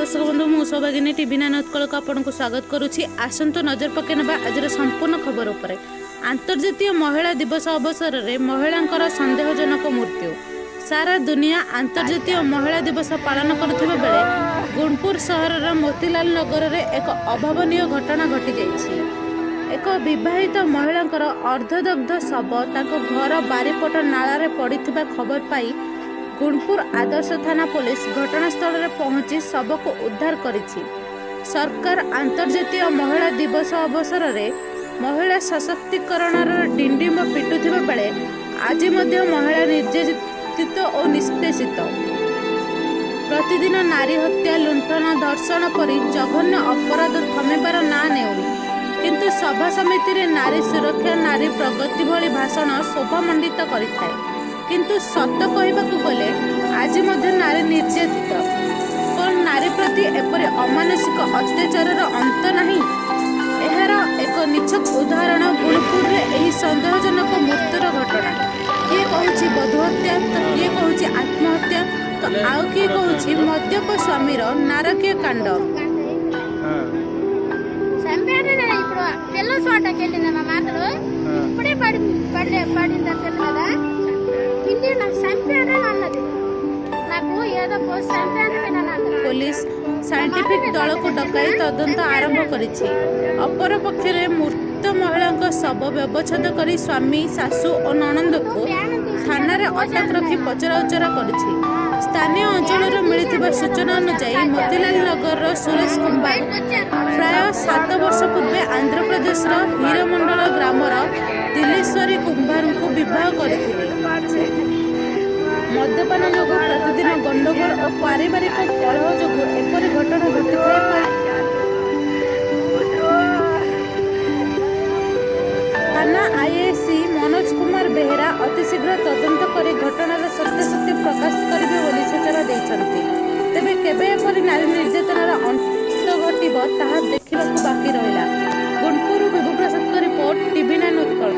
ଦର୍ଶକ ବନ୍ଧୁ, ମୁଁ ସୌଭାଗିନୀ ଟିଭି ନାଇନ୍ ଉତ୍କଳକୁ ଆପଣଙ୍କୁ ସ୍ୱାଗତ କରୁଛି। ଆସନ୍ତୁ ନଜର ପକାଇ ନେବା ଆଜିର ସମ୍ପୂର୍ଣ୍ଣ ଖବର ଉପରେ। ଆନ୍ତର୍ଜାତୀୟ ମହିଳା ଦିବସ ଅବସରରେ ମହିଳାଙ୍କର ସନ୍ଦେହଜନକ ମୃତ୍ୟୁ। ସାରା ଦୁନିଆ ଆନ୍ତର୍ଜାତୀୟ ମହିଳା ଦିବସ ପାଳନ କରୁଥିବା ବେଳେ ଗୁଣପୁର ସହରର ମୋତିଲାଲ ନଗରରେ ଏକ ଅଭାବନୀୟ ଘଟଣା ଘଟିଯାଇଛି। ଏକ ବିବାହିତ ମହିଳାଙ୍କର ଅର୍ଦ୍ଧଦଗ୍ଧ ଶବ ତାଙ୍କ ଘର ବାରିପଟ ନାଳାରେ ପଡ଼ିଥିବା ଖବର ପାଇ ଗୁଣପୁର ଆଦର୍ଶ ଥାନା ପୋଲିସ ଘଟଣାସ୍ଥଳରେ ପହଞ୍ଚି ଶବକୁ ଉଦ୍ଧାର କରିଛି। ସରକାର ଆନ୍ତର୍ଜାତୀୟ ମହିଳା ଦିବସ ଅବସରରେ ମହିଳା ସଶକ୍ତିକରଣର ଡିଣ୍ଡିମ ପିଟୁଥିବା ବେଳେ ଆଜି ମଧ୍ୟ ମହିଳା ନିର୍ଯାତିତ ଓ ନିଷ୍ପେଷିତ। ପ୍ରତିଦିନ ନାରୀ ହତ୍ୟା, ଲୁଣ୍ଠନ, ଧର୍ଷଣ ପରି ଜଘନ୍ୟ ଅପରାଧ ଥମିବାର ନାଁ ନେଉନି। କିନ୍ତୁ ସଭା ସମିତିରେ ନାରୀ ସୁରକ୍ଷା, ନାରୀ ପ୍ରଗତି ଭଳି ଭାଷଣ ଶୋଭାମଣ୍ଡିତ କରିଥାଏ। କିନ୍ତୁ ସତ କହିବାକୁ ଗଲେ ଆଜି ମଧ୍ୟ ନାରୀ ନିର୍ଯାତିତ। କ'ଣ ନାରୀ ପ୍ରତି ଏପରି ଅମାନୁଷିକ ଅତ୍ୟାଚାରର ଅନ୍ତ ନାହିଁ? ଏହାର ଏକ ନିଛକ ଉଦାହରଣ ଗୁଣପୁରରେ ଏହି ସନ୍ଦେହଜନକ ମୃତ୍ୟୁର ଘଟଣା। କିଏ କହୁଛି ବଧୂ ହତ୍ୟା ତ କିଏ କହୁଛି ଆତ୍ମହତ୍ୟା ତ ଆଉ କିଏ କହୁଛି ମଦ୍ୟପ ସ୍ୱାମୀର ନାରକୀୟ କାଣ୍ଡ। చంపాడు. ఇప్పుడు తెల్ల చోటకి వెళ్ళింది మా మాటలు. ఇప్పుడే పడి పడలే పడింది ఆ పిల్ల మీద. పిల్లి నాకు చంపాడు అన్నది. నాకు ఏదో పోసి చంపాను నేను అన్నది. ପୋଲିସ ସାଇଣ୍ଟିଫିକ୍ ଦଳକୁ ଡକାଇ ତଦନ୍ତ ଆରମ୍ଭ କରିଛି। ଅପରପକ୍ଷରେ ମୃତ ମହିଳାଙ୍କ ଶବ ବ୍ୟବଚ୍ଛେଦ କରି ସ୍ୱାମୀ, ଶାଶୁ ଓ ନଣନ୍ଦକୁ ଥାନାରେ ଅଟକ ରଖି ପଚରାଉଚରା କରିଛି। ସ୍ଥାନୀୟ ଅଞ୍ଚଳରୁ ମିଳିଥିବା ସୂଚନା ଅନୁଯାୟୀ, ମୋତିଲାଲ ନଗରର ସୁରେଶ କୁମ୍ଭାର ପ୍ରାୟ 7 ବର୍ଷ ପୂର୍ବେ ଆନ୍ଧ୍ରପ୍ରଦେଶର ହୀରମଣ୍ଡଳ ଗ୍ରାମର ଦିଲେଶ୍ୱରୀ କୁମ୍ଭାରଙ୍କୁ ବିବାହ କରିଥିଲେ। ମଦ୍ୟପାନ ଯୋଗୁଁ ପ୍ରତିଦିନ ଗଣ୍ଡଗୋଳ ଓ ପାରିବାରିକ କଳହ ଯୋଗୁଁ ଏପରି ଘଟଣା ଘଟିଥାଇପାରେ। ଥାନା ଆଇଆଇସି ମନୋଜ କୁମାର ବେହେରା ଅତିଶୀଘ୍ର ତଦନ୍ତ କରି ଘଟଣାର ସତ୍ୟାସତ୍ୟ ପ୍ରକାଶ କରିବେ ବୋଲି ସୂଚନା ଦେଇଛନ୍ତି। ତେବେ କେବେ ଏପରି ନାରୀ ନିର୍ଯାତନାର ଅନ୍ତ ଘଟିବ, ତାହା ଦେଖିବାକୁ ବାକି ରହିଲା। ଗୁଣପୁରରୁ ବିଭୁପ୍ରସାଦଙ୍କ ରିପୋର୍ଟ, ଟିଭି ନାଇନ୍ ଉତ୍କଳ।